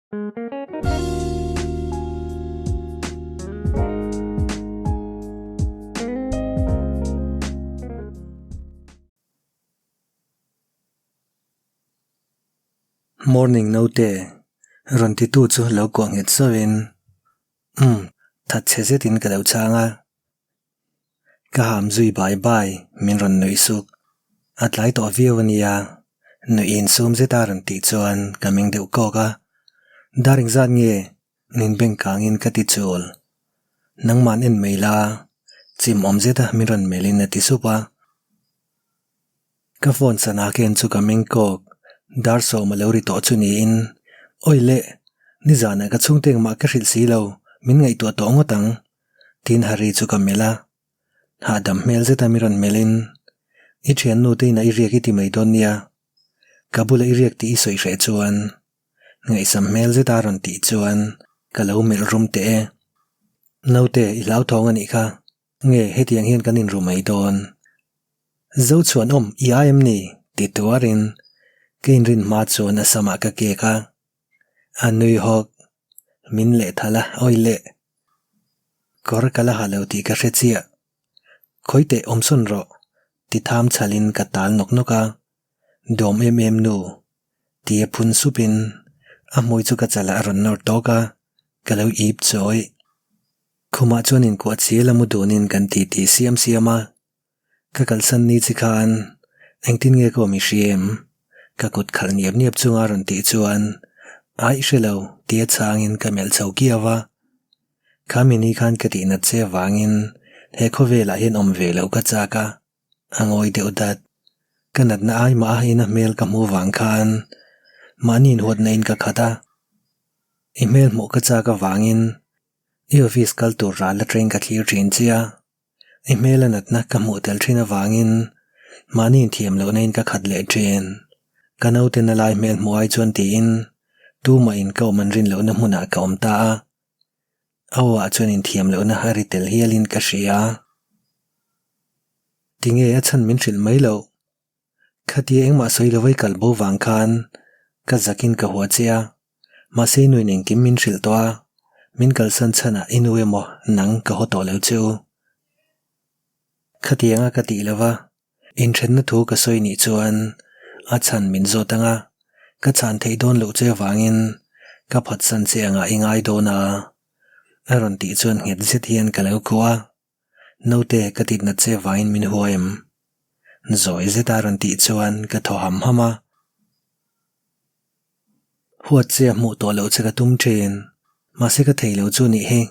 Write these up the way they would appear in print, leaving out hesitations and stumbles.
Morning naute, rawn titu chu lo kuah nghet sauhin, Umm, thatchhe zetin ka lo chhang a. Ka ham zui bai bai, min rawn nuih suk. A tlai tawh viau a nia, nuih insum zeta rawn tih chuan ka meng deuh kawk a. Dar engzat nge? Min beng kangin ka ti chul. Nangman en mai la, chim awm zeta min rawn melhin a ti sup a. Ka phone sana ken chu ka meng kawk, dar sawm a lo ri tawh chu niin, Awi le, nizanah ka chhungte engmah ka hrilh si lo, min ngaihtuah tawh ngawt ang. Tin Hari chu ka melh a, hahdam hmel zeta mi rawn melhin, I thiannu te inah i riak i ti mai dawn nia, ka bula i riak tih i sawi hreh chuan ngaihsam hmel zeta rawn tih chuan ka lo melh rum teh e. Naute, i hlauthawng a nih kha, nge hetiang hian kan inru mai dawn? Zo chhuan awm i ai em ni? ti tuarin ka inrin hma chuan a samah ka kek a, a nui hawk. Min lehthal a, awi leh. Kawr ka la ha lo tih ka hre chiah. Khawi teh awm sawn rawh, ti tham chhalin ka tal nawk nawk a. Dawm em em nu, tia phun supin a hmui chu ka chalah a rawn nawr tawk a, ka lo ip chawi. Khumah chuan inkuah chial a mu dunin kan titi siam siam a. Ka kalsan ni chi khan engtin nge ka awm i hria em? Ka kut khalh niap niap chunga rawn tih chuan Aih hre lo tia chhangin ka melh chho kiau a. Kha mi ni khan ka tih nat che avangin he khawvelah hian awm ve loh ka chak a, a ngawi deuh dat. Ka natna ai mah a ina hmel ka hmuh vang khan mahni inhuatna in ka khat a. I hmel hmuh ka chak avangin i office kal tur ral atangin ka thlir thin che a. I hmel a natna ka hmuh tel thin avangin mahni inthiam lohna in ka khat leh thin. Ka naute na lai hmel hmuh ai chuan tiin tumah in ka awm an rin lohna hmunah ka awm ta a. A aw ah chuan inthiam lohna a ri tel hial in ka hria. Tinge a chhan min hrilh mai loh? Khatia engmah sawi lovai kal bo vang khan ka zakin ka hua che a, mahse i nuin engkim min hrilh tawh a, min kalsan chhanah i nu emaw nang ka haw tawh lo che u. Khatianga ka tih lova inthenna thu ka sawi nih chuan a chhan min zawt ang a, ka chhan theih dawn loh che avangin ka phatsan che angah i ngai dawn a, a rawn tih chuan nghet zet hian ka lo kuah a. Naute ka titna che vangin min hua em? Zawi zeta rawn tih chuan ka thaw ham ham a. Huat che a hmuh tawh loh che ka tum thin, mahse ka thei lo chu nih hi.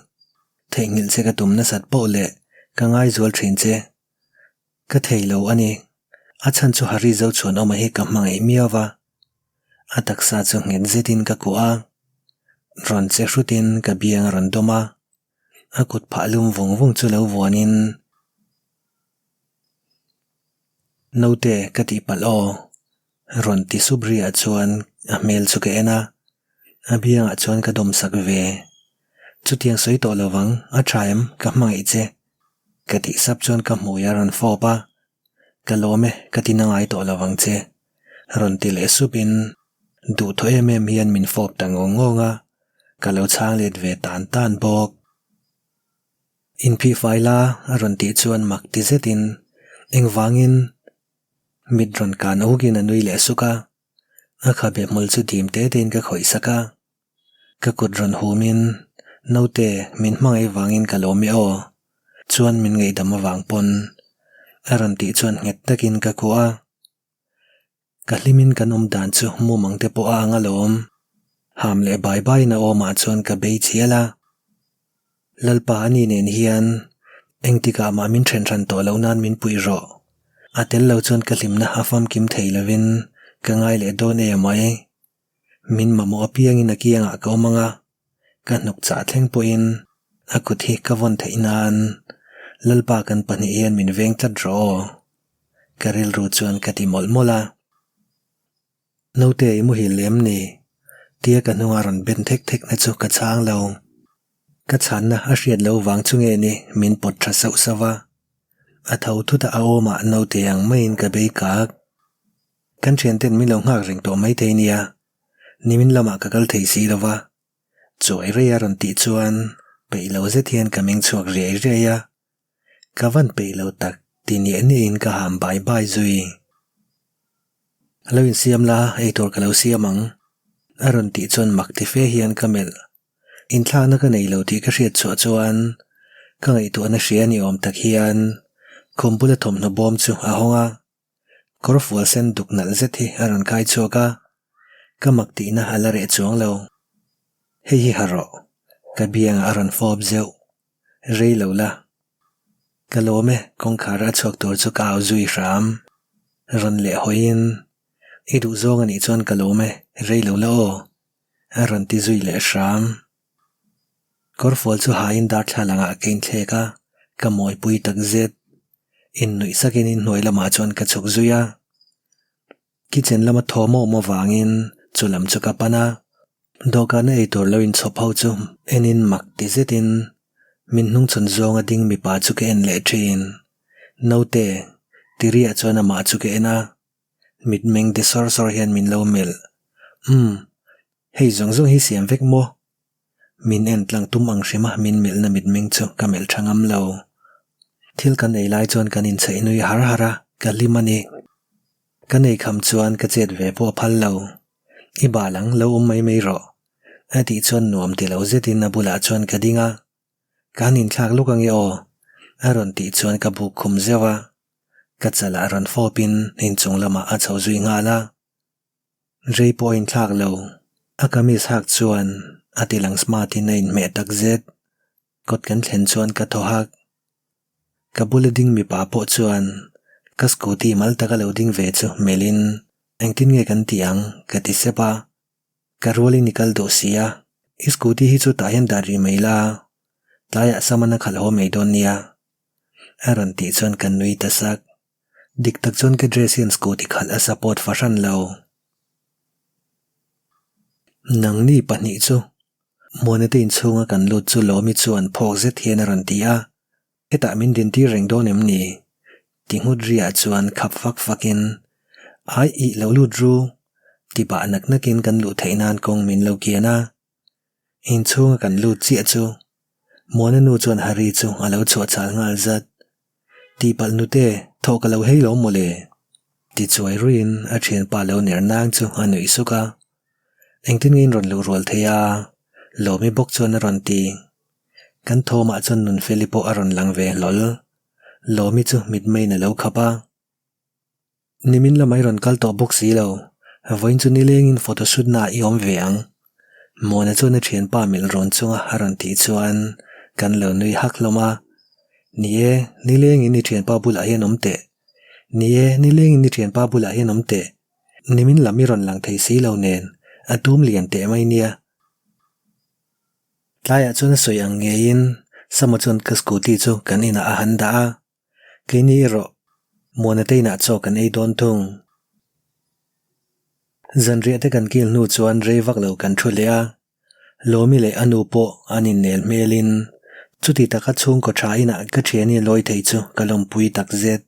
Theihnghilh che ka tum nasat poh leh ka ngaizual thin che. Ka thei lo a ni. A chhan chu Hari Zochhuanawma hi ka hmangaih miau va. A taksa chu nghet zetin ka kuah a, rawn che hrutin ka biang a rawn dawm a. A kut phah lum vung vung chu lo vuanin, Naute ka tih palh aw, rawn ti sup riah chuan a hmel chu ka en a, a biangah chuan ka dawm sak ve. Chutiang sawi tawh lovang, a tha em, ka hmangaih che, ka tih sap chuan ka hmui a rawn fawp a, Ka lawm e, ka ti na ngai tawh lovang che, rawn ti leh supin duhthawh em em hian min fawp ta ngawng ngawng a. Ka lo chhang let ve tan tan bawk. Inphih fai la a rawn tih chuan mak ti zetin engvangin mit rawn kan awkin a nui leh suk a, a khabe hmul chu dim te tein ka khawih sak a. Ka kut rawn humin naute min hmangaih vangin ka lawm e aw, chuan min ngaihdam avang pawn a rawn tih chuan nghet takin ka kuah a. Ka hlimin kan awm dan chu mumang te pawh a ang alawm. Ham leh bai baiin a awmah chuan ka bei chial a. Lalpa ani nen hian engtikah mah min then hran tawh loh nan min puih rawh. A tel lo chuan ka hlimna a famkim thei lovin ka ngai leh dawn em mai. Min mamawh apiangin a kiangah ka awm ang a, ka hnuk chah thleng pawhin a kut hi ka vawn theih nan Lalpa kan pahnih hian min veng tlat rawh aw. Ka rilru chuan ka ti mawlh mawlh a. Naute i muhil lem ni? Tia ka hnunga rawn ben thek thek na chu ka chhang lo. Ka chhanna a hriat lo vang chu nge ni min pawt tha sauh sauh a. A tho thut a a awmah naute ang maiin ka bei kak. Kan thianten min lo nghak reng tawh maithei nia. Nimin lamah ka kal thei si lo va, Chuai rei a rawn tih chuan peih lo zet hian ka meng chhuak riai riai a, ka van peih lo tak ti niah niahin ka ham bai bai zui. A lo insiam la, eitur ka lo siam ang a rawn tih chuan mak ti fe hian ka melh. Inthlakna ka nei lo tih ka hriat chhuah chuan ka ngaihtuahna hria ni awm tak hian khum bula thawmhnaw bawm chu a hawng a. Kawr fual sen duk nalh zet hi a rawn kai chhuak a, ka mak tihna a la reh chuang lo. Hei hi ha rawh, ka biangah a rawn fawp zeuh. Rei lo la. Ka lawm e, kawngkhar a chhuak tur chu ka au zui hram. Rawn leh hawiin, I duh zawng a nih chuan ka lawm e, rei lo la aw, a rawn ti zui leh hram. Kawrfual chu hain darthlalangah ka inthlek a, ka mawipui tak zet. Innuih sakin inhnuai lamah chuan ka chhuk zui a. Kitchen lama thawm a awm avangin chu lam chu ka pan a. Dawhkana eitur lo inchhawp ho chu enin mak ti zetin min hnungchhawn zawnga ding mipa chu ka en leh thin. Naute, tiriah chuan amah chu ka en a. Mitmeng de sawr sawr hian min lo melh. Umm, hei zawng zawng hi siam vek maw? Min en tlang tum ang hrima min melhna mitmeng chu ka melh tha ngam lo. Thil kan ei lai chuan kan inchheih nui har har a, ka hlim a ni. Kan ei kham chuan ka chet ve pawh a phal lo. I bal ang, lo awm mai mai rawh. A tih chuan nuam ti lo zetin a bulah chuan ka ding a. Ka han inthlak luk ange aw, a rawn tih chuan ka buk khum zeuh a. Ka chalah rawn fawpin inchung lamah a chho zui nghal a. Rei pawh a inthlak lo. A kamis hak chuan a ti lang smart in a inhmeh tak zet. Kawt kan thlen chuan ka thaw hak. Ka bula ding mipa pawh chuan ka scooty mal taka lo ding ve chu melhin engtin nge kan tih ang ka ti sep a. Ka rualin i kal duh si a, i scooty hi chu tah hian dah rih mai la, tlaiah Saman a khalh haw mai dawn nia. A rawn tih chuan ka nui ta sak. Dik tak chuan ka dress hian scooty khalh a support fahran lo. Nangni pahnih chu Muanate inchhunga kan lut chu Lawmi chuan phawk zet hian a rawn ti a, hetah min dintir reng dawn em ni? Ti nghut riah chuan khap fak fakin, Ai ih lo lut ru, ti bah nak nakin kan luh theih nan kawng min lo kian a. Inchhunga kan lut chiah chu Muana nu chuan Hari chu a lo chhuah chhal nghal zat. Tihpalh nute, thawh ka lo hei lo mawle. Ti chuai ruiin a thianpa lo ner nang chu a nuih suk a. Engtin nge in rawn luh rual thei a? Lawmi bawk chuan a rawn ti. Kan thawmah chuan Nunfeli pawh a rawn lang ve hlawl. Lawmi chu mitmeiin a lo khap a. Nimin lamah i rawn kal tawh bawk si lo, vawiin chu nilengin photo shoot naah i awm ve ang. Muana chuan a thianpa melh rawn chunga a rawn tih chuan kan lo nui hak hlawm a. Ni e, nilengin i thianpa bulah hian awm teh. Ni e, nilengin i thianpa bulah hian awm teh. Nimin lam i rawn lang thei si lo nen, a tum lian teh mai nia. Tlaiah chuan a sawi ang ngeiin Sama chuan ka scooty chu kan inah a han dah a. Keini erawh Muana te inah chaw kan ei dawn thung. Zanriah te kan kil hnu chuan rei vak lo kan thu leh a, Lawmi leh a nu pawh an innel hmelin chuti taka chhungkaw tha inah ka thiani lawi thei chu ka lawmpui tak zet.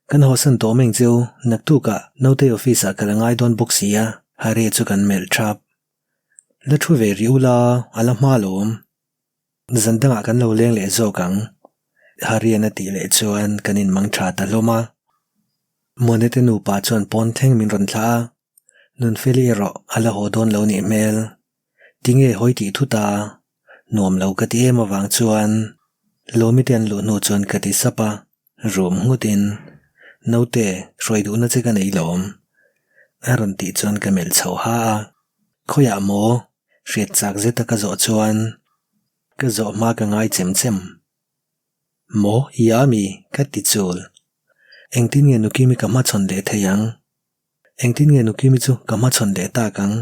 Kan hawsan tawh meng cheu, naktukah nautei office ah ka la ngai dawn bawk si a, Harry chu kan melh thap. La thu ve rih ula, a la hma lawm. Zan dangah kan lo leng leh zawk ang. Harian a tih leh chuan kan inmang tha ta hlawm a. Muanete nupa chuan pawn thleng min rawn thlah a, Nunfeli erawh a la haw dawn lo nih hmel. Tinge hawi tih thut a, nuam lo ka ti em avang chuan Lawmi te an luh hnu chuan ka ti sap a, rum nghutin, Naute, hruai duhna che ka nei lawm. A rawn tih chuan ka melh chho ha a, Khawiah maw? Hriat chak zeta ka zawh chuan ka zawh hma ka ngai chem chem. Maw i a mi? ka ti chul. Engtin nge Nukimi ka hmachhawn leh thei ang? Engtin nge Nukimi chu ka hmachhawn leh tak ang?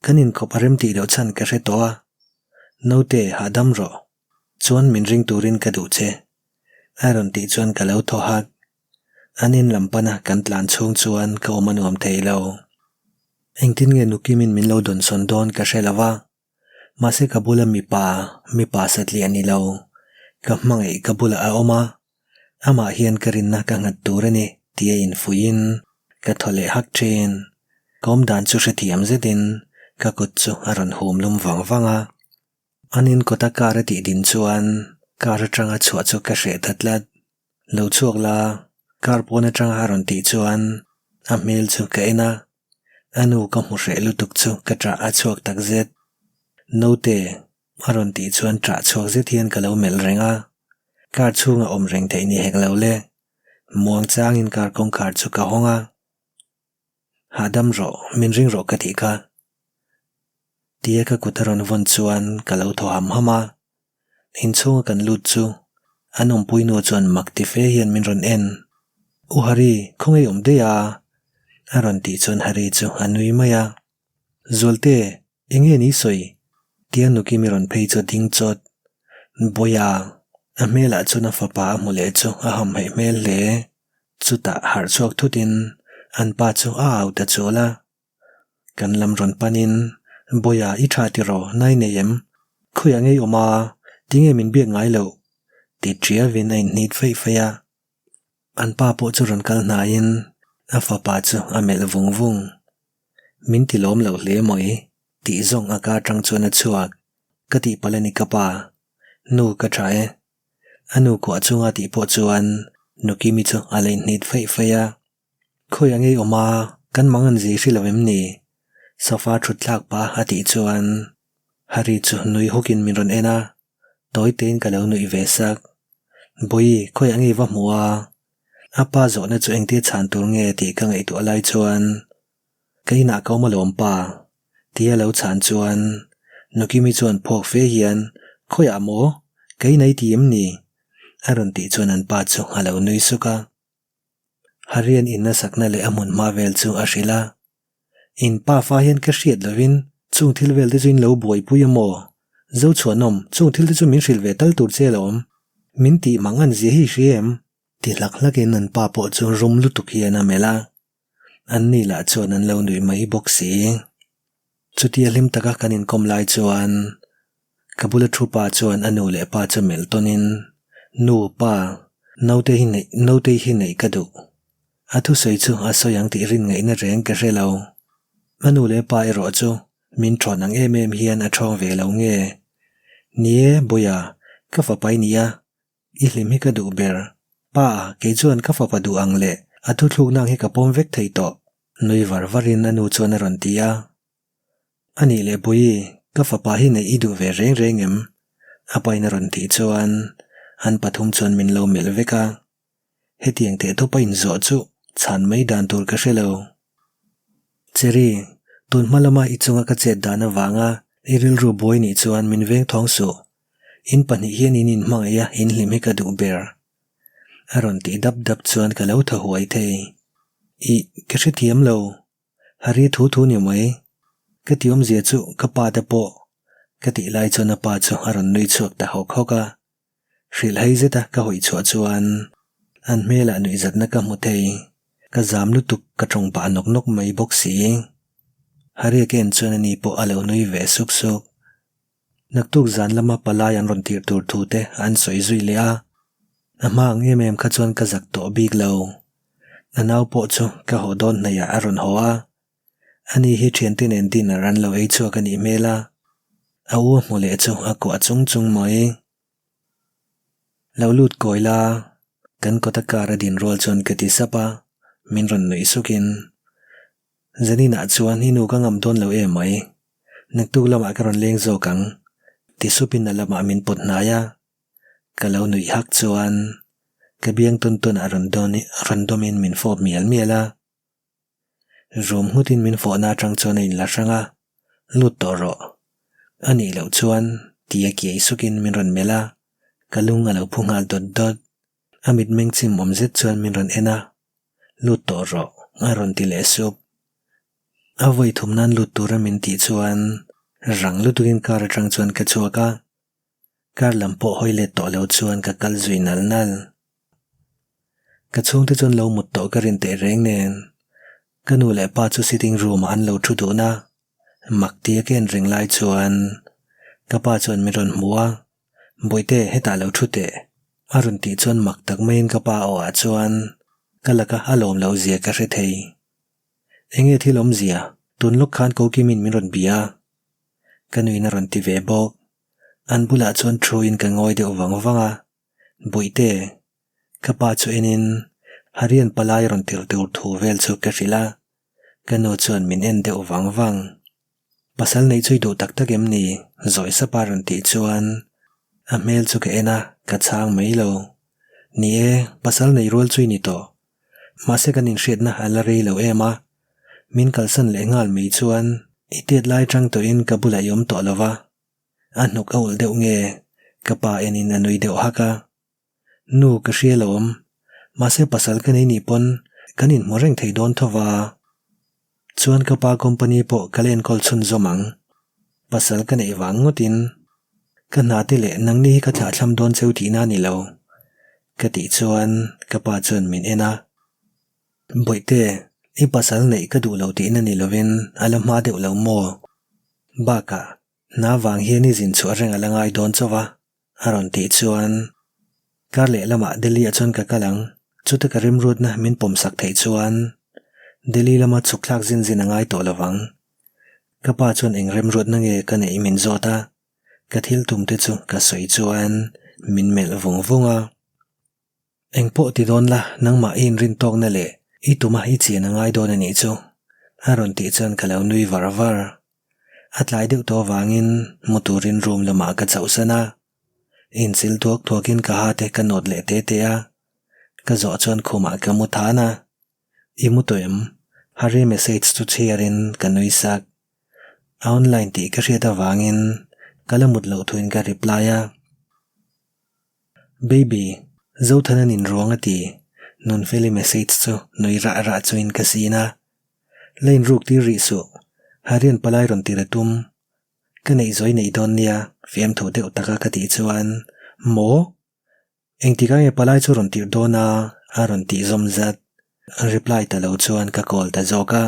Kan inkhawp a rem tih loh chhan ka hre tawh a. Naute, hahdam rawh. Chuan min ring turin ka duh che. A rawn tih chuan ka lo thaw hak. An in lam pana kan tlan chhung chuan ka awm a nuam thei lo. Engtin nge Nukimin min lo dawnsawn dawn ka hre lo va, mahse ka bula mipa, mipa satliah ni lo, ka hmangaih ka bulah a awm a, amah hian ka rinna ka nghat tur a ni tih a infuihin ka thaw leh hak thin. Ka awm dan chu hrethiam zetin ka kut chu a rawn hum lum vang vang a. An in kawta car a tih din chuan car atanga chhuah chu ka hreh ta tlat. Lo chhuak la, car pawn atanga a rawn tih chuan a hmel chu ka en a. A nu ka hmu hreh lutuk chu ka ṭah a chhuak tak zet. Naute, a rawn tih chuan ṭah chhuak zet hian ka lo melh reng a. Car chhunga awm reng theih ni hek lo le. Muang changin car kawngkhar chu ka hawng a. Hahdam rawh, min ring rawh ka tih kha. Tia ka kut a rawn vawn chuan ka lo thaw ham ham a. Inchhunga kan lut chu an awmpui nu chuan mak ti fe hian min rawn en. U Hari, khawngaih awm daih a? A rawn tih chuan Hari chu a nui mai a. Zualte, eng nge ni sawi? Tia nuki mi rawn phei chu a ding chawt. Bawiha, a hmelah chuan a fapa a hmu leh chu a hamhaih hmel hle. Chutah harh chhuak thutin an pa chu a au ta chul a. Kan lam rawn panin, Bawiha i tha tiraw, nai nei em? Khawiah ngei awm a, tinge min biak ngai loh? Ti ṭiavin a inhnit feih feih a. An pa pawh chu rawn kal hnaiin a fapa chu a melh vung vung. Min ti lawm loh hle mai, tih zawng a kar ṭang chuan a chhuak. Ka tihpalh a ni ka pa. Nu ka ṭha e. A nu kuah chunga tih pawh chuan Nukimi chu a la inhnit feih feih a. Khawiah ngei awm a, kan mang an zi hri lo em ni? Sofa thut thlak pah a tih chuan Hari chu nui hukin min rawn en a, tawi tein ka lo nuih ve sak. Bawi, khawiah ngei va hmu a? A pa zawhna chu engtia chhan tur nge tih ka ngaihtuah lai chuan ka inah ka awm alawm pa tia lo chhan chuan Nukimi chuan phawk fe hian khawiah maw? Ka inah i ti em ni? A rawn tih chuan an pa chu a lo nui suk a. Harian in a sakna leh a hmun hma vel chu a hrilh a. In pa fa hian ka hriat lovin chung thil vel te chu in lo buaipui a maw? Zochhuanawm, chung thil te chu min hrilh ve tal tur che alawm. Min tih mang an zia hi i hria em? Ti hlak hlakin an pa pawh chu rum lutuk hian a melh a. An ni lah chuan an lo nuih mai bawk si. Chutia hlim taka kan inkawm lai chuan ka bula thu pa chuan a nu leh pa chu melh tawnin, Nu, pa, naute hi neih, naute hi neih ka duh. A thusawi chu a sawi ang tih rin ngaihna reng ka hre lo. A nu leh pa erawh chu min thawn ang em em hian a thawng ve lo nge? Ni e, Bawiha, ka fapa i nia, I hlim hi ka duh ber. Pa, kei chuan ka fapa duh ang leh a thuthlukna ang hi ka pawm vek thei tawh. Nui var varin a nu chuan a rawn ti a. A nih leh Puii, ka fapa hi neih i duh ve reng reng em? A pain a rawn tih chuan an pathum chuan min lo melh vek a. Hetiang teh tawpa inzawh chu chhan mai dan tur ka hre lo. Cherry, tun hma lama i chunga ka chet dan avanga i rilru buai nih chuan min veng thawng suh. In pahnih hian in inhmangaih a, in hlim hi ka duh ber. A rawn tih dap dap chuan ka lo thaw huai thei. Ih, ka hrethiam lo. Hari thu thu ni mai. Ka ti awmzia chu ka pa te pawh. Ka tih lai chuan a pa chu a rawn nui chhuak ta hawk hawk a. Hrilhhai zeta ka hawi chhuah chuan an hmelah nuihzatna ka hmu thei. Ka zam lutuk ka tawng pah nawk nawk mai bawk si. Hari ka en chuan ani pawh a lo nui ve suk suk. Naktuk zan lama palai an rawn tirh tur thu te an sawi zui leh a, a hma ang em em kha chuan ka zak tawh bik lo. A nau pawh chu ka haw dawn hnaihah a rawn haw a, ani hi thiante nen dinner an lo ei chhuak a nih hmel a, a u a hmu leh chu a kuah chung chung mai. Lo lut kawi la, kan kawta car a din rual chuan ka ti sap a, min rawn nuih sukin, Zaninah chuan i nu ka ngam dawn lo em mai, naktuk lamah ka rawn leng zawk ang, ti supin a lamah min pawt hnai a. Ka lo nuih hak chuan ka biang tawn tawnah rawn dawn rawn dawmin min fawp mial mial a. Rum nghutin min fawhna atang chuan a inla hrang a, Lut tawh rawh. A nih loh chuan tia kiai sukin min rawn melh a, ka lung a lo phu nghal dawt dawt. A mitmeng chim awm zet chuan min rawn en a, Lut tawh rawh, a rawn ti leh sup. A vawi thum nan lut tura min tih chuan rang lutukin car atang chuan ka chhuak a, car lam pawh hawi let tawh lo chuan ka kal zui nal nal. Ka chhungte chuan lo mut tawh ka rin teh reng nen ka nu leh pa chu sitting room ah an lo thu dun a, mak tia ka en reng lai chuan ka pa chuan min rawn hmu a. Bawihte, hetah lo thu teh. A rawn tih chuan mak tak maiin ka pa aw ah chuan ka laka a lawm loh zia ka hre thei. Enge thil awmzia, tun lawk khan Kokimin min rawn bia a. Ka nuin a rawn ti ve bawk. An bulah chuan thuin ka ngawi deuh vang vang a. Bawihte, ka pa chu enin Harian palai rawn tirh tur thu vel chu ka hrilh a. Ka nu chuan min en deuh vang vang. Pasal neih chu i duh tak tak em ni? Zawi sapa rawn tih chuan a hmel chu ka en a, ka chhang mai lo. Ni e, pasal nei rual chu i ni tawh. Mahse kan inhriatna a la rei lo em a, min kalsan leh nghal mai chuan i tet lai tang tawhin ka bulah i awm tawh lo va. A hnuk a ulh deuh nge? Ka pa enin a nui deuh hak a. Nu ka hria lo awm, mahse pasal ka nei nih pawn kan inhmu reng thei dawn tho va. Chuan ka pa company pawh ka la enkawl chhunzawm ang. Pasal ka neih vang ngawtin ka hna te leh nangni hi ka thlahthlam dawn cheu tihna a ni lo. Ka tih chuan ka pa chuan min en a. Bawihte, i pasal neih ka duh lo tihna ni lovin a la hma deuh lo maw? Bakah, hna vang hian i zin chhuah reng a la ngai dawn chauh a. A rawn tih chuan, Kar lehlamah Delhi ah chuan ka kal ang, chuta ka rimrutna min pawmsak theih chuan Delhi lama chhuk thlak zin zin a ngai tawh lo vang. Ka pa chuan eng remruatna nge ka neih min zawt a, ka thil tum te chu ka sawi chuan min melh vung vung a. Eng pawh ti dawn la, nangmah i inrin tawkna leh i tuma i chian a ngai dawn a nih chu, a rawn tih chuan ka lo nui var var. A tlai deuh tawh avangin mu turin room lamah ka chauhsan a, inchil thuak thuakin ka ha te ka nawt leh te te a, ka zawh chuan khumah ka mu than a. I mu tawh em? Harry message chu chhiarin ka nui sak. A online tih ka hriat avangin ka la mut loh thuin ka reply a. Baby, Zothana nin ruang a ti. Nunfeli message chu nui rah rah chuin ka sin a. La inruk tir rih suh. Harian palai rawn tir a tum. Ka neih zawi neih dawn nia, fiamthu deuh taka ka tih chuan, Maw? Engtikah nge palai chu rawn tirh dawn a? a rawn tih zawm zat. Reply ta lo chuan ka call ta zawk a.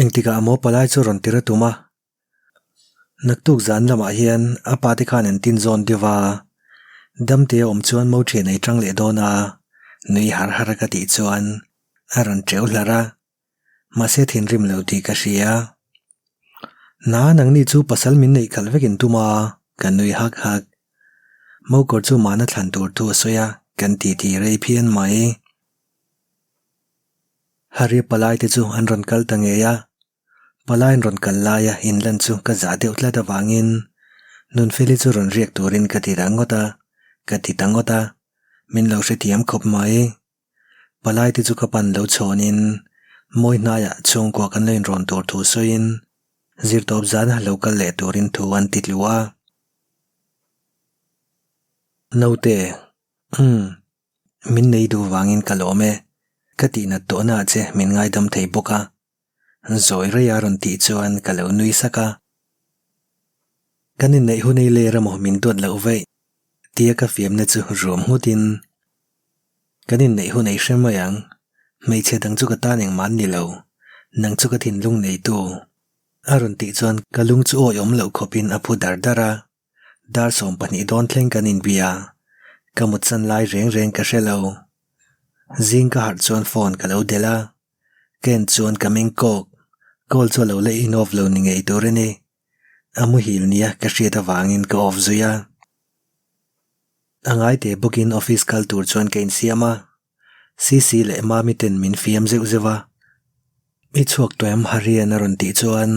Engtikah maw palai chu rawn tir a tum a? Naktuk zan lamah hian a pa te khan an tin zawn deuh a, damte a awm chuan mo thian ei tang leh dawn a, nui har har a ka tih chuan a rawn teuh hlarh a, mahse thinrim lo tih ka hria. Na nangni chu pasal min neih khalh vek in tum a, ka nui hak hak. Mo kawr chu mahna thlan tur thu a sawi a, kan titi rei phian mai. Hari palai te chu an rawn kal ta ngei a. Palai an rawn kal laia inlan chu ka zah deuh tlat avangin Nunfeli chu rawn riak turin ka ti ta ngawt a, ka ti ta ngawt a, min lo hrethiam khawp mai. Palai te chu ka pan lo chhawnin mawi hnaiah chhungkua kan lo inrawn tur thu sawiin zirtawp zana lo kal leh turin thu an ti tlu a. Naute, umm. Min nei duh vangin ka lawm e, ka tihnat tawhna ah che min ngaidam thei bawk a. Zawi rei a rawn tih chuan ka lo nui sak a. Kan inneih hun ei ler emaw min duat loh veih tia ka fiamna chu ruam nghutin kan inneih hun ei hre mai ang, hmeichhe dang chu ka tan engmah an ni lo, nang chu ka thinlung neitu a rawn tih chuan ka lung chu awi awm loh khawpin a phu dar dar a. Dar 12 dawn thleng kan inbia, ka mutsan lai reng reng ka hre lo. Zing ka harh chuan phone ka lo delh a, ka en chuan ka meng kawk, call chu a lo la in off lo ni ngei tur a ni. A muhil nia ka hriat avangin ka off zui a. A ngai teh bawkin office kal tur chuan ka insiam a, Sisi leh Mami ten min fiam zeuh zeuh a. I chhuak tawh em Harian a rawn tih chuan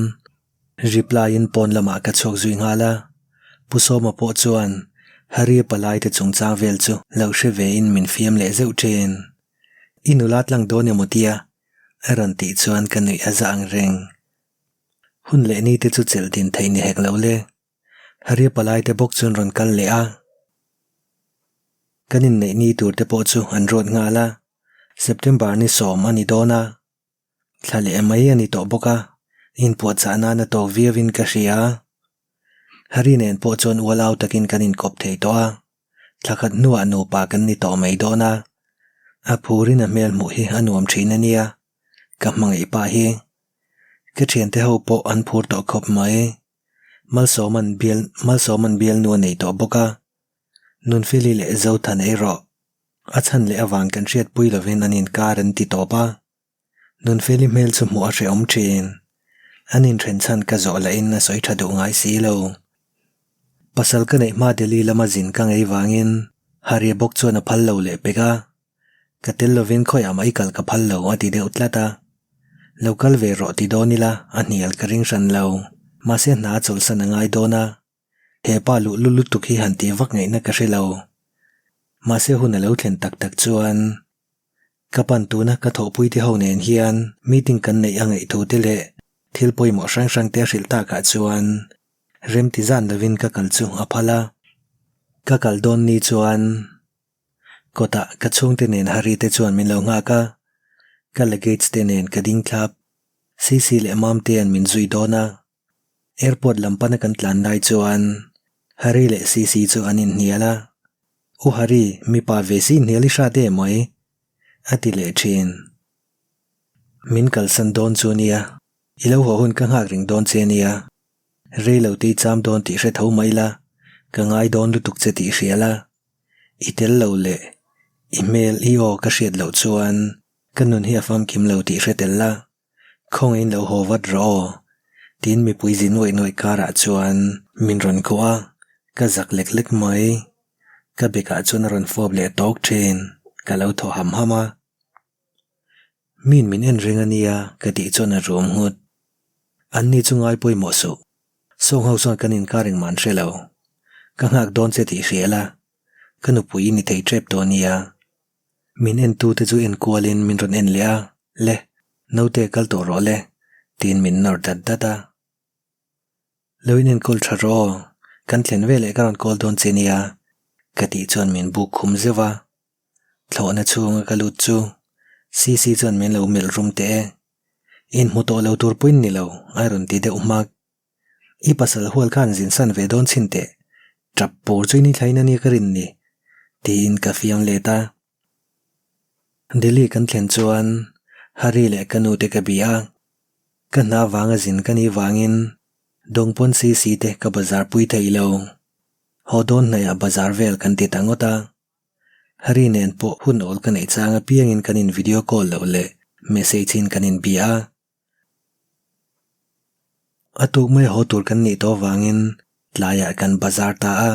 reply in pawn lamah ka chhuak zui nghal a. Pu Sawma pawh chuan Haria palai te chungchang vel chu lo hre ve in min fiam leh zeuh thin. I nula tlang dawn emaw tia? a rawn tih chuan ka nuih a za ang reng. Hun leh ni te chu chelh din theih ni hek lo le. Haria palai te bawk chuan rawn kal leh a. Kan inneih ni tur te pawh chu an ruat nghal a, September ni sawm a ni dawn a, thla leh mai a ni tawh bawk a, inpuahchah nan a tawk viau in ka hria. Hari nen pawh chuan ual au takin kan inkawp thei tawh a, thla khat hnuah nupa kan ni tawh mai dawn a, a phurin a hmel hmuh hi a nuam thin a nia, ka hmangaih pah hi. Ka thiante ho pawh an phur tawh khawp mai. Malsawman bial Malsawman bialnu a nei tawh bawk a. Nunfeli leh Zothan ei rawh. A chhan leh avang kan hriatpui lovin an inkar an ti tawp a. Nunfeli hmel chu hmuh a hrehawm thin. An inthen chhan ka zawh lahin a sawi tha duh ngai si lo. Pasal ka neih hma Delhi lama zin ka ngei vangin Haria bawk chuan a phal lo leh pek a. Ka tel lovin khawiah mah i kal ka phal lo a ti deuh tlat a. Lo kal ve rawh ti dawn ila a hnial ka ring hran lo. Mahse hna a chawlhsan a ngai dawn a. He pa luh lu lutuk hi han tih vak ngaihna ka hre lo. Mahse hun a lo thlen tak tak chuan ka pan tuna ka thawhpui te ho nen hian meeting kan neih a ngaih thu te leh thil pawimawh hrang hrang te a hrilh takah chuan rem ti zan lovin ka kal chu a phal a. Ka kal dawn ni chuan Kawtah ka chhungte nen Hari te chuan min lo nghak a, ka luggage te nen ka ding thlap. Sisi leh Mamtea'n min zui dawn a. Airport lam pana kan tlan lai chuan Hari leh Sisi chu an inhnial a, U Hari, mipa ve si inhnial i hrat em mai? a ti leh thin. Min kalsan dawn chu nia, i lo haw hun ka nghak reng dawn che nia. Rei lo te i cham dawn tih hre tho mai la, ka ngai dawn lutuk che tih hria la. I tel lo leh i hmel i aw ka hriat loh chuan ka nun hi a famkim lo tih hre tel la, khawngaihin lo haw vat rawh aw, tiin mipui zi nuaih nuaih karah chuan min rawn khuh a, ka zak lek lek mai. Ka bekah chuan a rawn fawp leh tawk thin, ka lo thaw ham ham a. Min min en reng a nia ka tih chuan a rum nghut. Anni chu ngai pawimawh suh. Sawng ho chuan kan inkar engmah an hre lo. Ka nghak dawn che tih hria la. Ka nupui i ni thei tep tawh a nia. Min en tu te chu en kualin min rawn en leh a, Le, naute kal tawh rawh le, tiin min nawr dat dat a. Lo in enkawl tha rawh aw, kan thlen veleh ka rawn call dawn che nia, ka tih chuan min buk khum zeuh a. Thlawhna chhunga ka lut chu CC chuan min lo melh rum teh e. Inhmu tawh lo tur pawhin ni lo, a rawn ti deuh hmak. I pasal hual khan zin san ve dawn chhin teh, tap pur chu i ni thlain a nia ka rin ni, tiin ka fiam let a. Delhi kan thlen chuan Hari leh ka nu te ka bia a, ka hna vanga zin ka nih vangin Dawngpawn CC te ka bazar pui thei lo. Haw dawn hnaihah bazar vel kan ti ta ngawt a. Hari nen pawh hun awl ka neih chang apiangin kan in video call loh leh message in kan in bia a. A tuk mai haw tur kan nih tawh vangin tlaiah kan bazar ta a.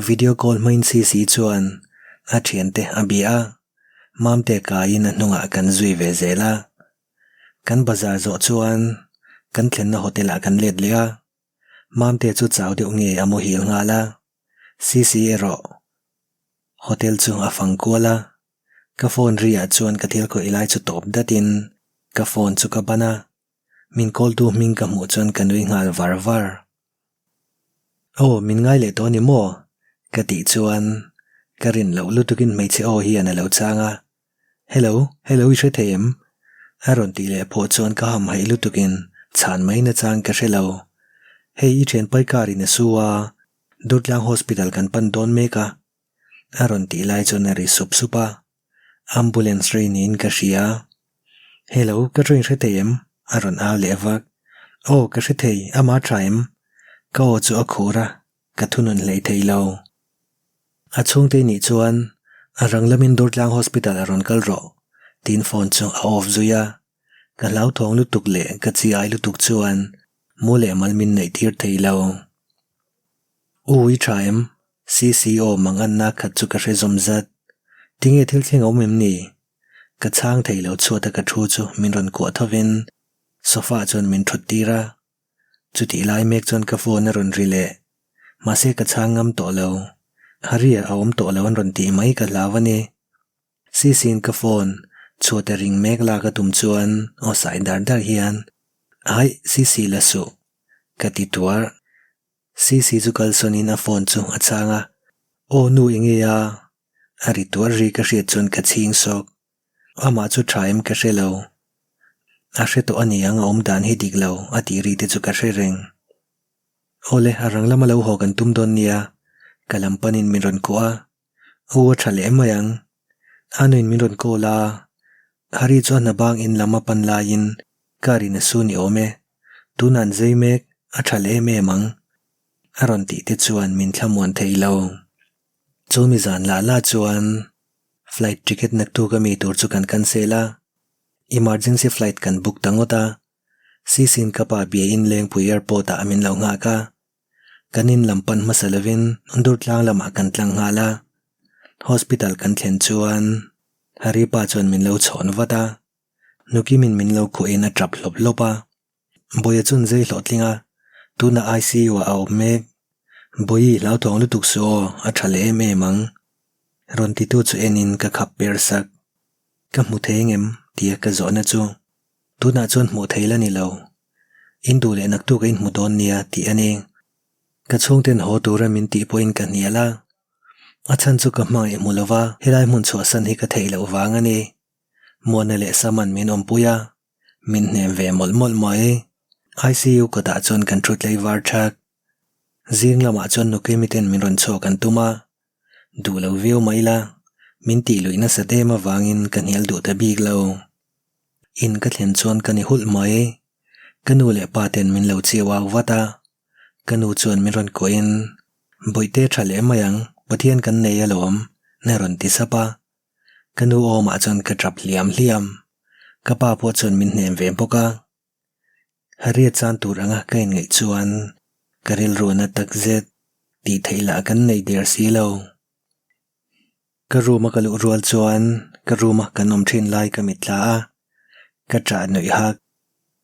Video call hmain Sisi chuan a thiante a bia a, Mamte kaiin a hnungah kan zui ve zel a. Kan bazar zawh chuan kan thlenna hotel ah kan let leh a. Mamte chu chau deuh nge a muhil nghal a. Sisi erawh hotel chu a fang kual a, ka phone ri ah chuan ka thil khawih lai chu tawp datin ka phone chu ka ban a, min call tu hming ka hmuh chuan ka nui nghal var var. Aw min ngai leh tawh a ni maw? ka tih chuan ka rin loh lutukin hmeichhe aw hian a lo chang a, Hello, hello i hre thei em? A rawn tih leh pawh chuan ka hamhaih lutukin chhan mai nachang ka hre lo. Hei i thianpai car in a su a, Durtlang Hospital kan pan dawn mek a. A rawn tih lai chuan a ri sup sup a, Ambulance rei niin ka hria. Hello, ka train hre thei em? A rawn au leh vak. Aw, ka hre thei, amah tha em? Ka aw chu a khur a, ka thunun hlei thei lo. A chhungte nih chuan a rang lamin Durtlang Hospital a rawn kal rawh tiin phone chu a off zui a, ka hlauthawng lutuk leh ka chi ai lutuk chuan mu leh mal min neih tir thei lo. U i tha em? CCO manganna khat chu ka hre zawm zat. Tinge thil thleng a awm em ni? Ka chhang thei lo chhuat a ka thu chu min rawn kuah thovin sofa ah chuan min thut tir a. Chutih lai mek chuan ka phone a rawn ri leh. Mahse ka chhang ngam tawh lo. Haria a awm tawh lo an rawn tih mai ka hlau a ni. Sisi'n ka phone chhuat a ring mek lak a tum chuan aw sai dar dar hian, Aih, Sisi la suh. Ka ti tuar. Sisi chu kalsawnin a phone chu a chhang a, Aw nu enge a? A ri tuar ri ka hriat chuan ka chhing sawk. Amah chu tha em ka hre lo. A hre tawh a ni ang a awm dan hi dik lo a tih ri te chu ka hre reng. Awle a rang lama lo haw kan tum dawn nia, ka lam panin min rawn kuah a, U a tha leh mai ang. A nuin min rawn call a, Hari chu a hna bang in lam a pan laiin car in a su ni awm e, tunah an zei mek, a tha leh em em ang. A rawn tih te chuan min thlamuan thei lo. Chu mi zan lah lah chuan. Flight ticket naktuk a mi tur chu kan cancel a, emergency flight kan book ta ngawt a. Sisin ka pa bia in Lengpui airport ah min lo nghak a. Kan in lam pan hmasa lovin Durtlang lamah kan tlang nghal a. Hospital kan thlen chuan Hari pa chuan min lo chhawn vat a. Nukimin min lo khuahin a tap hlawp hlawp a. Bawiha chuan zai hlawhtling a, tunah ICU ah a awm mek. Bawihi hlauthawng lutuk suh aw, a tha leh em em ang. Rawn titu chu enin ka khap per sak. Ka hmu thei engem? tia ka zawhna chu. Tunah chuan hmuh thei la ni lo. In duh leh naktuk a inhmu dawn nia tih a ni. Ka chhungten haw tura min tih pawhin ka hnial a. A chhan chu ka hmangaih hmu lova helai hmun chhuahsan hi ka theih loh vang a ni. Muana leh Saman min awmpui a, min hnem ve mawlh mawlh mai. ICU kawtah chuan kan thu tlei var thak. Zing lamah chuan Nukimi ten min rawn chhuak an tum a, duh lo viau mai la, min tih luih nasat em avangin ka hnial duh ta bik lo. In ka thlen chuan ka ni hulh mai. Ka nu leh pa ten min lo chiau au vat a, Ka nu chuan min rawn kuahin, Bawihte tha leh mai ang, Pathian kan nei alawm, na rawn ti sap a. Ka nu awmah chuan ka tap hliam hliam. Ka pa pawh chuan min hnem ve bawk a. Hariat chan tur anga ka inngaih chuan ka rilru na tak zet tih theih lah kan nei der si lo. Ka room a ka luh rual chuan ka room a kan awm thin lai ka mit tla a, ka ṭah nuih hak.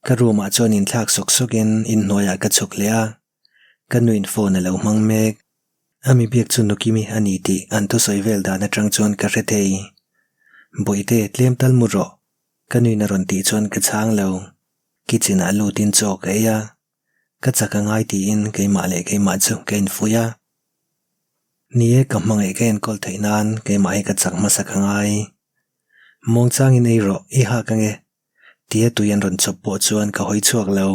Ka room ah chuan inthlak sawk sawkin inhnuaiah ka chhuk leh a, ka nuin phone a lo hmang mek. A mi biak chu Nukimi a ni tih an thusawi vel dan atang chuan ka hre thei. Bawihte tlem tal mu rawh, ka nuin a rawn tih chuan ka chhang lo. Kitchen ah lutin chaw ka ei a, ka chak a ngai tiin keimah leh keimah chu ka infuih a. Ni e, ka hmangaih ka enkawl theih nan keimah hi ka chak hmasa ka ngai. Muangchangin ei rawh, i hak ange. Tia tui an rawn chawp pawh chuan ka hawi chhuak lo.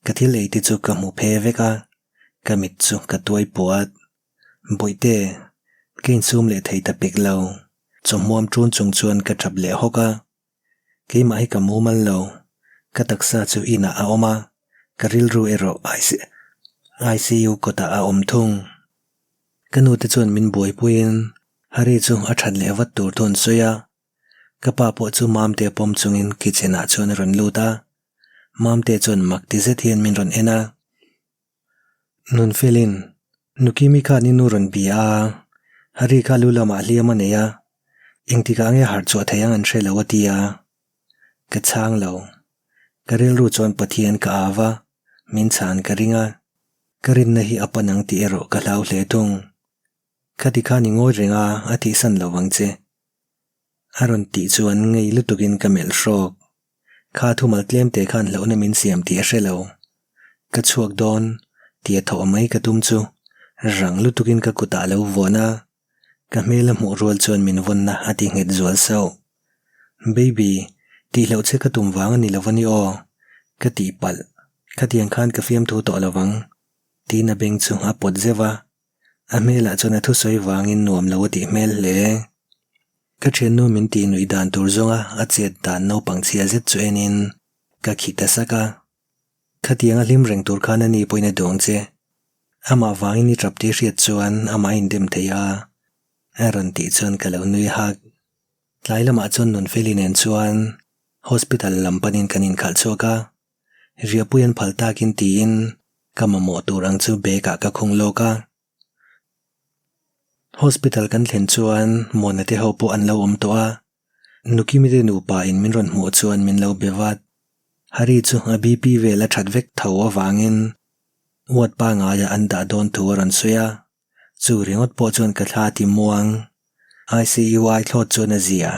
Ka thil ei te chu ka hmu phe vek a, ka mit chu ka tuai puat. Bawihte, ka insum leh thei ta pek lo. Chawhmuam ṭun chung chuan ka ṭap leh hawk a. Keimah hi ka mumal lo. Ka taksa chu inah a awm a, ka rilru erawh ICU kawtah a awm thung. Ka nute chuan min buaipuiin Hari chu a that leh vat tur thu an sawi a. Ka pa pawh chu Mamte pawm chungin kitchen ah chuan a rawn lut a. Mamte chuan mak ti zet hian min rawn en a. Nunfelin, Nukimi khan i nu rawn bia a, Hari kha lu lamah hliam a nei a, engtikah nge harh chhuah thei ang an hre lo a ti a. Ka chhang lo. Ka rilru chuan Pathian ka au a, min chhan ka ring a. Ka rinna hi a pan ang tih erawh ka hlau hle thung. Khati khan i ngawi reng a, a tihsan lo vang che. A rawn tih chuan ngei lutukin ka melh hrawk. Kha thumal tlem te khan hlauhna min siam tih a hre lo. Ka chhuak dawn, tia thawh mai ka tum chu rang lutukin ka kutah a lo vuan a, ka hmel a hmuh rual chuan min vawnna a ti nghet zual sauh. Baby, tih hlauh che ka tum vang a ni lo a ni aw, ka tih palh. Khatiang khan ka fiamthu tawh lo vang, tiin a beng chu a pawt zeuh a. A hmelah chuan a thusawi vangin nuam lo a tih hmel hle. Ka thiannu min tih nuih dan tur zawnga a chet dan naupang chhia zet chu enin ka khi ta sak a. Khatiang a hlim reng tur khan a ni pawhin a duang che. Amah vangin i tap tih hriat chuan amah a indem thei a, a rawn tih chuan ka lo nui hak. Tlai lamah chuan Nunfeli nen chuan hospital lam panin kan inkhalh chhuak a. Riahpui an phal takin tiin ka mamawh tur ang chu bag ah ka khung lawk a. Hospital kan thlen chuan Mona te ho pawh an lo awm tawh a, Nukimi te nupa in min rawn hmuh chuan min lo be vat. Hari chu a BP vel a that vek tho avangin ward pangaia an dah dawn thu a rawn sawi a, chu ringawt pawh chuan ka thla ti muang. ICU ai thlawt chuan a zia.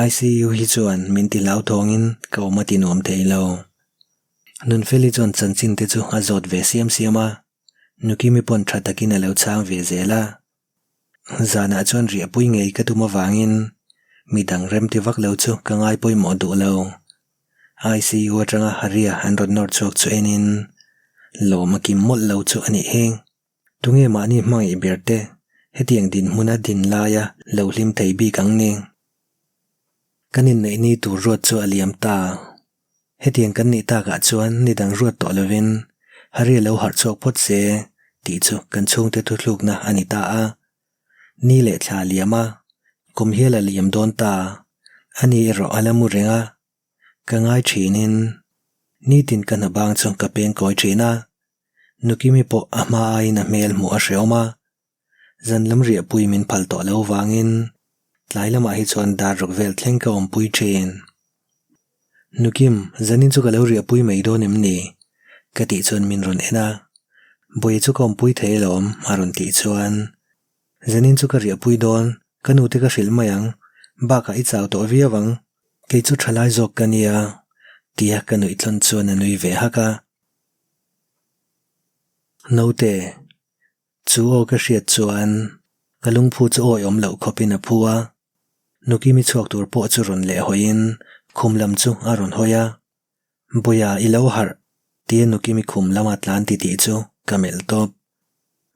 ICU hi chuan min ti hlauthawngin ka awm a ti nuam thei lo. Nunfeli chuan chanchin te chu a zawt ve siam siam a. Nukimi pawn tha takin a lo chhang ve zel a. Zanah chuan riahpui ngei ka tum avangin midang remti vak lo chu ka ngai pawimawh duh lo. ICU atanga Haria an rawn nawr chhuak chu enin lawm a kim mawlh lo chu a nih hi. Tunge mahni hmangaih ber te hetiang dinhmuna din laia lo hlim thei bik ang ni? Kan inneih ni tur ruat chu a liam ta. Hetiang kan nih takah chuan ni dang ruat tawh lovin Hari a lo harh chhuak phawt se tih chu kan chhungte thuthlukna a ni ta a. Ni leh thla a liam a. Kum hial a liam dawn ta, ani erawh a la mu reng a, ka ngai thinin nitin ka hna bang chu ka peng kawi thin a, Nukimi pawh a hma aiin a hmel hmuh a hreawm a, zan lam riahpui min phal tawh lo vangin tlai lamah hi chuan dar ruk vel thleng ka awmpui thin. Nukim, zanin chu ka lo riahpui mai dawn em ni? Ka tih chuan min rawn en a, Bawihi chu ka awmpui thei alawm a rawn tih chuan Zanin chu ka riahpui dawn, ka nute ka hrilh mai ang, bakah i chau tawh viau ang, kei chu tha lai zawk ka nia, tia ka nuih tlawn chuan a nui ve hak a. Naute, chu aw ka hriat chuan ka lungphu chu awi awm loh khawpin a phu a, Nukimi chhuak tur pawh chu rawn leh hawiin khum lam chu a rawn hawi a, Buia i lo harh, tia Nukimi khum lama tlan titih chu ka melh tawp.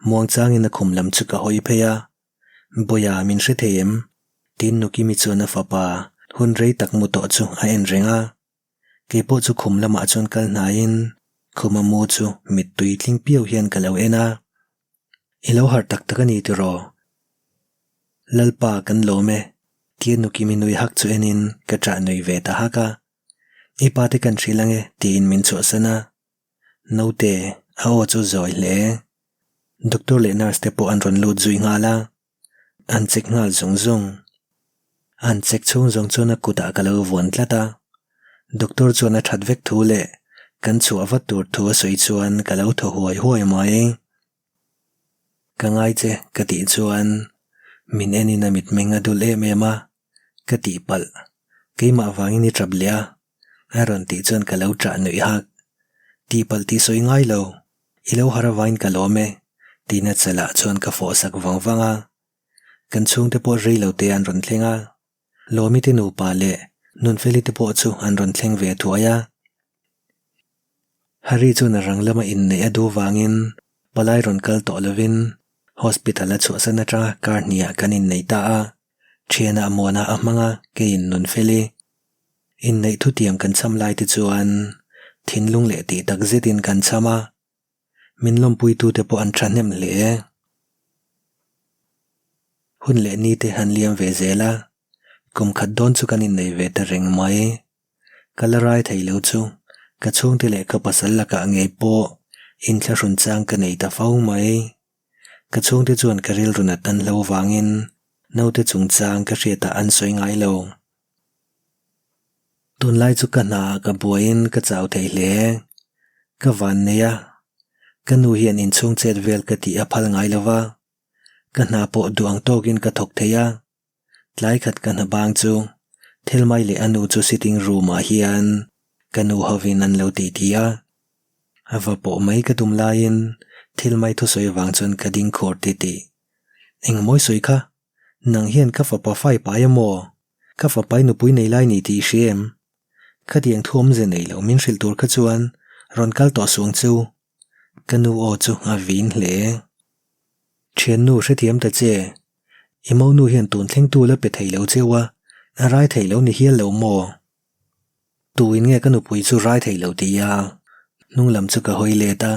Muangchangin a khum lam chu ka hawi phei a, Buia min hre thei em? Tiin Nukimi chuan a fapa hun rei tak mu tawh chu a en reng a. Kei pawh chu khum lamah chuan kal hnaiin khuma mu chu mittui tling piau hian ka lo en a. I lo harh tak tak a ni tiraw? Lalpa kan lawm e, tia Nukimi nui hak chu enin ka ṭah nui ve ta hak a. I pa te kan hrilh ange tiin min chhuahsan a. Naute, a aw chu zawi hle. Doctor leh nurse te pawh an rawn lut zui nghal a. An check nghal zung zung. An check chhung zawng chuan a kutah ka lo vuan tlat a. Doctor chuan a that vek thu leh kan chhuah vat tur thu a sawi chuan ka lo thaw huai huai mai. Ka ngai che ka tih chuan min enin a mitmeng a dul em em a. Ka tihpalh, keimah vangin i tap leh a, a rawn tih chuan ka lo ṭah nuih hak. Tihpalh tih sawi ngai lo, i lo har avain ka lawm e, tiin a chalah chuan ka fawh sak vang vang a. Kan chhungte pawh rei lo te an rawn thleng a, Lawmi te nupa leh Nunfeli te pawh chu an rawn thleng ve thuai a. Harry chuan a rang lama inneih a duh vangin palai rawn kal tawh lovin hospital a chhuahsan atanga kar hniah kan innei ta a. Thianah muanah a hmang a, keiin nun fel i. Inneih thutiam kan cham lai te chuan thinlung leh tih tak zetin kan cham a, min lawmpuitute pawh an thahnem hle. Hun leh ni te han liam ve zel a, kum khat dawn chu kan innei ve ta reng mai. Ka la rai thei lo chu ka chhungte leh ka pasal lakah ngei pawh inthlahrun chang ka nei ta fo mai. Ka chhungte chuan ka rilru nat an hlo vangin naute chungchang ka hriatah an sawi ngai lo. Tunlai chu ka hnaah ka buaiin ka chau thei hle. Ka van nei a, ka nu hian inchhung chet vel ka tih a phal ngai lo va, ka hna pawh duh ang tawkin ka thawk thei a. Tlai khat ka hna bang chu Thelmai leh a nu chu sitting room ah hian ka nu hovin an lo titi a. A va pawh mai ka tum laiin Thelmai thusawi avang chuan ka ding khur titih. Engmawi sawi kha? Nang hian ka fapa fai pai a maw? Ka fapai nupui nei lai ni tih i hria em? Khatiang thu awmze nei lo min hrilh tur kha chuan rawn kal tawh suang chu. Ka nu aw chu a vin hle. Thiannu hrethiam ta che, i monu hian tun thlengtu la pe thei lo cheu a, a rai thei lo ni hial lo maw? Tuin nge ka nupui chu rai thei lo ti a? Hnung lam chu ka hawi let a.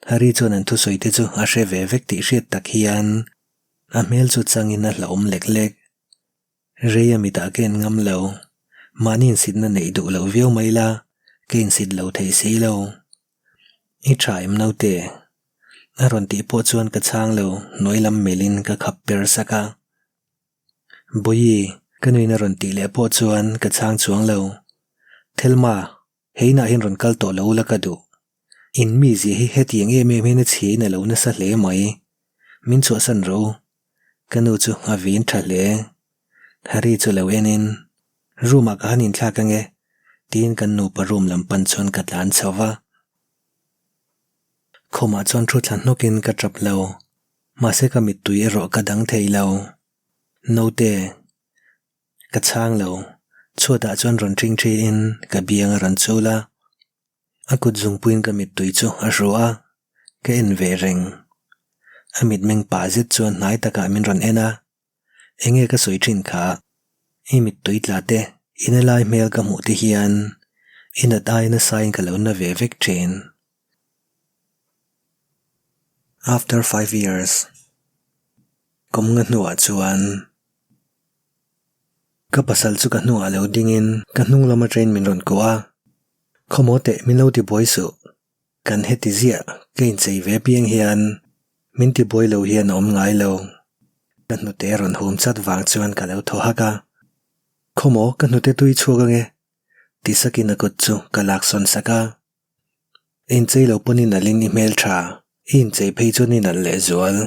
Hari chuan an thusawi te chu a hre ve vek tih hriat tak hian a hmel chu changin a hlauhawm lek lek. Rei a mitah ka en ngam lo. Mahni insitna neih duh loh viau mai la, ka insit lo thei si lo. I tha em naute? A rawn tih pawh chuan ka chhang lo, hnuai lam melhin ka khap per sak a. Bawihi, ka nuin a rawn tih leh pawh chuan ka chhang chuang lo. Thelma, He inah hian rawn kal tawh lo la ka duh. In mizia hi hetiang em em hian a chhia in a lo nasa hle mai. Min chhuahsan rawh u. Ka nu chu a vin tha hle. Harry chu lo en in, Room ah ka han inthlak ange, tiin kan nupa room lam pan chuan ka tlan chho va. Khumah chuan thu thla hnawkin ka tap lo. Mahse ka mittui erawh ka dang thei lo. Naute. Ka chhang lo. Chhuatah chuan rawn ṭing ṭhiin ka biang a rawn chul a. A kut zungpuiin ka mittui chu a hru a, ka en ve reng. A mitmeng pah zet chuan hnai takah min rawn en a. Enge ka sawi ṭhin kha? I mittui tla te, i na lai hmel ka hmuh te hian i nat aia nasain ka lo na ve vek ṭhin. After five years, kum nga hnuah chuan. Ka pasal chu ka hnungah lo dingin ka hnung lam atangin min rawn kuah a, Khawmaw teh min lo ti buai suh. Kan heti ziah ka inchei ve piang hian min ti buai lo hian a awm ngai lo. Ka hnute rawn hum chat vang chuan ka lo thaw hak a, Khawmaw ka hnute tui chhuak ange ti sakin a kut chu ka laksawn sak a. Inchei lo pawn i nalh in i hmel tha, i inchei phei chuan i nalh leh zual.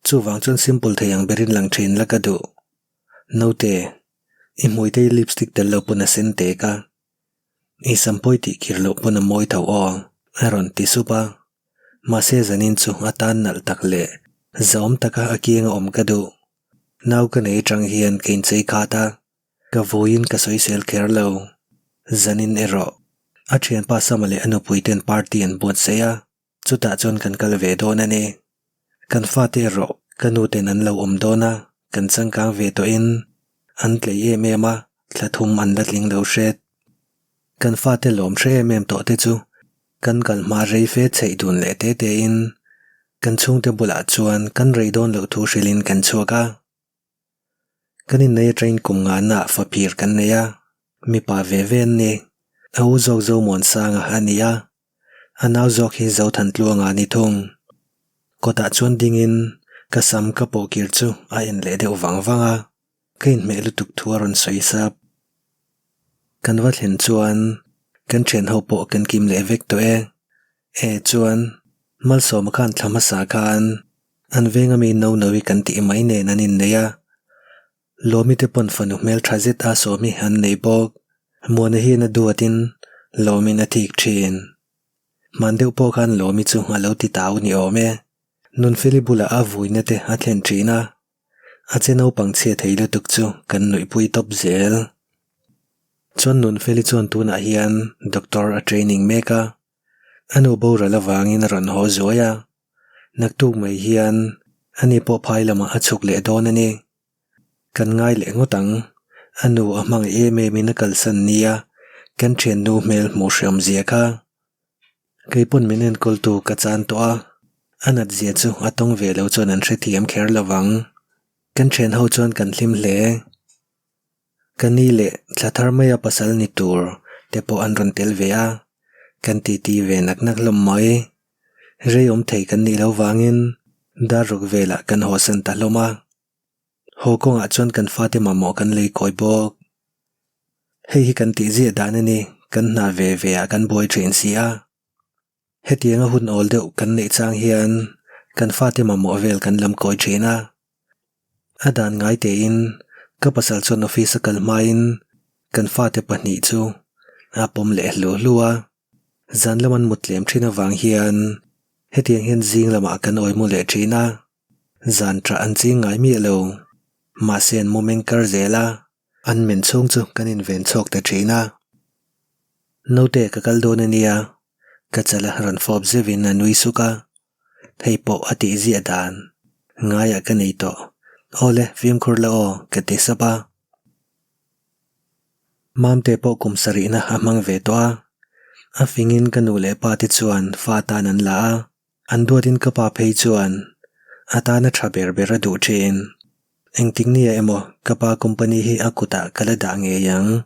Chuvang chuan simple thei ang berin lang thin la ka duh. Naute, i hmuite i lipstick tel lo pawn a sen tek a. I sam pawi tih kir loh pawn a mawi tho aw, a rawn ti sup a. Mahse zanin chu a tan nalh tak leh zahawm taka a kianga awm ka duh. Nau ka nei atang hian ka inchei khat a. Ka vawiin ka sawisel kher lo. Zanin erawh, a thianpa Sama leh a nupui ten party an buatsaih a, chutah chuan kan kal ve dawn a ni. Kan fate erawh ka nu ten an lo awm dawn a, kan changkang ve tawhin an tlei em em a, thla thum an la tling lo hret. Kan fate lawm hre em em tawh te chu kan kal hma rei fe chheih dun leh te tein kan chhungte bulah chuan kan rei dawn loh thu hrilhin kan chhuak a. Kan innei atangin kum ngana faphir kan nei a, mipa ve ve an ni. A u zawk Zomuansanga a ni a, a nau zawk hi Zothantluanga a ni thung. Kawtah chuan dingin ka sam ka pawhkir chu a en leh deuh vang vang a, ka inhmeh lutuk thu a rawn sawi sap. Kan va thlen chuan kan thian ho pawh kan kim leh vek tawh e. E chuan Malsawma khan thla hmasa khan An veng ami no no hi kan tih mai nen an innei a, Lawmi te pawn fanu hmel tha zet a sawm hi an nei bawk. Muana hian a duatin Lawmin a thik thin. Hman deuh pawh khan Lawmi chu a lo ti tau ni awm e. Nunfeli bulah a vuina te a thlen thin a, a che naupang chhia thei lutuk chu kan nuihpui tawp zel. Chuan Nunfeli chuan tunah hian doctor a training mek a, a nu boral avangin a rawn haw zuai a. Naktuk mai hian ani pawh phai lamah a chhuk leh dawn a ni. Kan ngai leh ngawt ang. A nu a hmangaih em em in a kalsan nia, kan thiannu hmel hmuh hreawm zia kha. Kei pawn min enkawltu ka chan tawh a, a nat zia chu a tawng ve lo chuan an hrethiam kher lo vang. Kan thian ho chuan kan hlim hle. Ka ni leh thla thar maia pasal ni tur te pawh an rawn tel ve a, kan titi ve nak nak hlawm mai. Rei awm thei kan nih lo vangin dar ruk velah kan hawsan ta hlawm a. Haw kawngah chuan kan fate mamawh kan lei kawi bawk. Hei hi kan tih ziah dan a ni, kan hna ve ve ah kan buai thin si a. Hetianga hun awl deuh kan neih chang hian kan fate mamawh vel kan lam kawi thin a. A dan ngai tein ka pasal chuan office a kal hmain kan fate pahnih chu a pawm leh hlu hlu a. Zan lam an mut tlem thin avang hian hetiang hian zing lamah kan awi mu leh thin a. Zan tah an ching ngai miah lo. Mahse an mu meng kar zel a, an men chhung chu kan inven chhuak ta thin a. Naute ka kal dawn a nia, ka chala rawn fawp zeuhin a nui suk a, hei pawh a tih ziah dan ngaiah ka nei tawh, awle fimkhur la aw ka ti sap a. Mamte pawh kum sarihna a hmang ve tawh a, a fingin ka nu leh pa te chuan fa tan an la a, an duatin ka pa phei chuan a tana tha ber ber a duh thin. Engtik nia emaw ka pa company hi a kutah ka la dah ngei ang.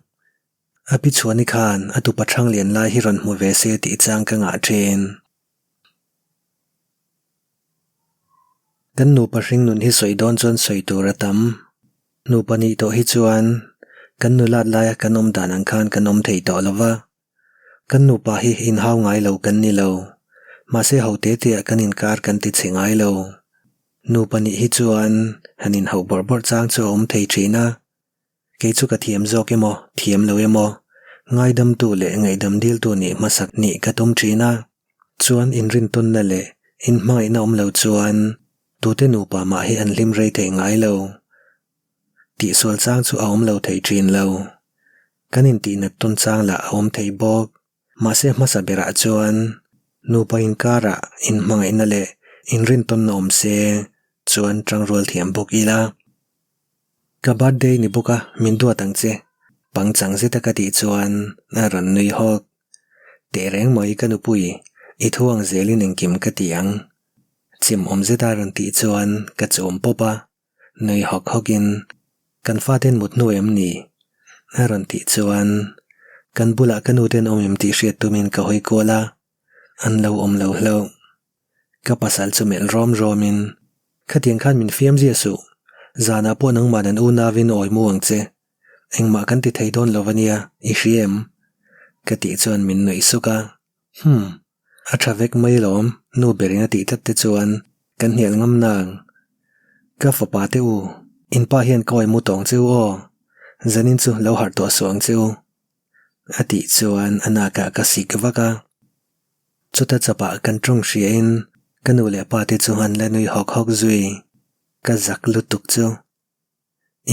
A pi chhuani khan a tupa thang lian lai hi rawn hmu ve se tih chang ka ngah thin. Kan nupa hringnun hi sawi dawn chuan sawi tur a tam. Nupa nih tawh hi chuan kan nulat laia kan awm dan ang khan kan awm thei tawh lo va. Kan nupa hi inhau ngai lo kan ni lo. Mahse ho te teah kan inkar kan ti chhe ngai lo. Nupa nih hi chuan han inhauh bawrh bawrh chang chu a awm thei thin a. Kei chu ka thiam zawk emaw, thiam lo emaw, ngaidamtu leh ngaihdam diltu nih hmasak nih ka tum thin a. Chuan inrintawnna leh inhmangaihna awm lo chuan tute nupa mah hi an hlim rei thei ngai lo. Tihsual chang chu a awm lo thei thin lo. Kan intihnat tawn chang lah a awm thei bawk. Mahse hmasa berah chuan nupa inkarah inhmangaihna leh inrintawnna awm se chuan tangrual thiam bawk ila. Ka birthday ni bawk a, min duat ang che. Pangchang zeta ka tih chuan a rawn nui hawk. Tehreng mai ka nupui, i thu ang zelin engkim ka ti ang. Chim awm zeta rawn tih chuan ka chum pawp a, nui hawk hawkin. Kan faten mut hnu em ni? A rawn tih chuan kan bulah ka nuten awm em tih hriat tumin ka hawi kual a, an lo awm lo hlauh. Ka pasal chu melh rawm rawmin, Khatiang khan min fiam zia suh, zanah pawh nangmah nan unauin awi mu ang che. Engmah kan ti thei dawn lo a nia, i hria em? Ka tih chuan min nuih suk a. Humm, a tha vek mai lawm, nu berin a tih tlat te chuan kan hnial ngam nang. Ka fapa te u, in pa hian ka awi mu tawng che u aw, zanin chu lo harh tawh suh ang che u. A tih chuan a nakah ka sik vak a. Chuta chapah kan tawng hriain ka nu leh pa te chu an la nui hawk hawk zui, ka zak lutuk chu.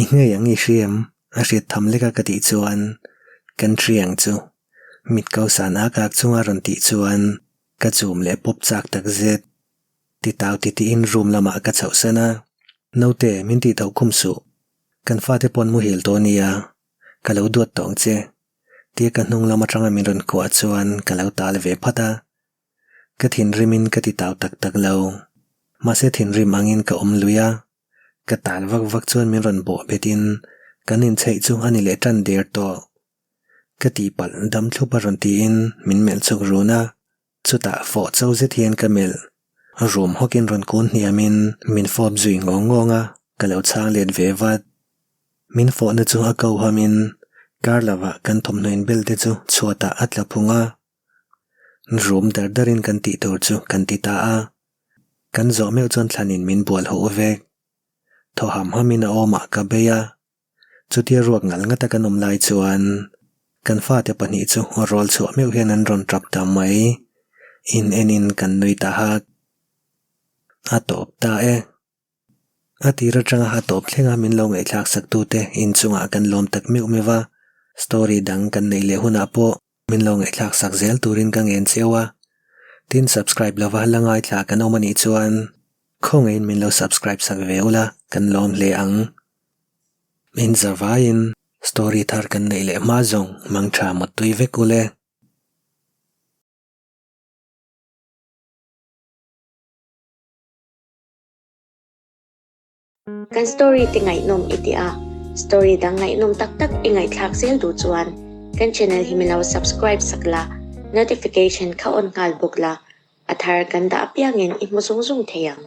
I ngei ang i hria em? A hriat tham lek a ka tih chuan kan hria ang chu. Mit ko san ak ak chunga rawn tih chuan ka chum leh pawp chak tak zet. Ti tau ti tiin room lamah ka chhoh san a. Naute, min tih tho khum suh. Kan fate pawn muhil tawh nia. Ka lo duat tawh ang che. Tia ka hnung lam atanga min rawn kuah chuan ka lo tal ve phat a. Ka thinrimin ka ti tau tak tak lo. Mahse thinrim angin ka awm lui a. Ka tal vak vak chuan min rawn bawh betin kan inchheih chu a ni leh tan der tawh. Ka tihpalh dam thlup a rawn tiin min melh chuk run a, chutah fawh cho zet hian ka melh. Rum hawkin rawn kun hniamin min fawp zui ngawng ngawng a, ka lo chhang let ve vat. Min fawhna chu a ko hamin kar lovah kan thawmhnaw inbel te chu chhuatah a tla phung a. Rum dar darin kan tih tur chu kan ti ta a. Kan zawh meuh chuan thlanin min bual huh vek. Thaw ham hamin a awmah ka bei a. Chutia ruak ngal ngata kan awm lai chuan kan fate pahnih chu rawl chhuah meuh hian an rawn tap ta mai. In enin kan nui ta hak. A tawp ta e. A tir atanga a tawp thlenga min lo ngaihthlak sak tute inchungah kan lawm tak meuh meuh va, story dang kan neih leh hunah pawh min lo ngaihthlak sak zel turin ka ngen cheu a. Tin subscribe lova la ngaithla kan awm anih chuan khawngaihin min lo subscribe sak ve ula kan lawm hle ang. Min zavaiin story thar kan neih leh hma zawng mangtha mawttui vek ule. Kan story te ngaihnawm i ti a, story dang ngaihnawm tak tak i ngaihthlak zel duh chuan kan channel hi min lo subscribe sak la, notification kha on nghal bawk la, a thar kan dah apiangin i hmu zung zung thei ang.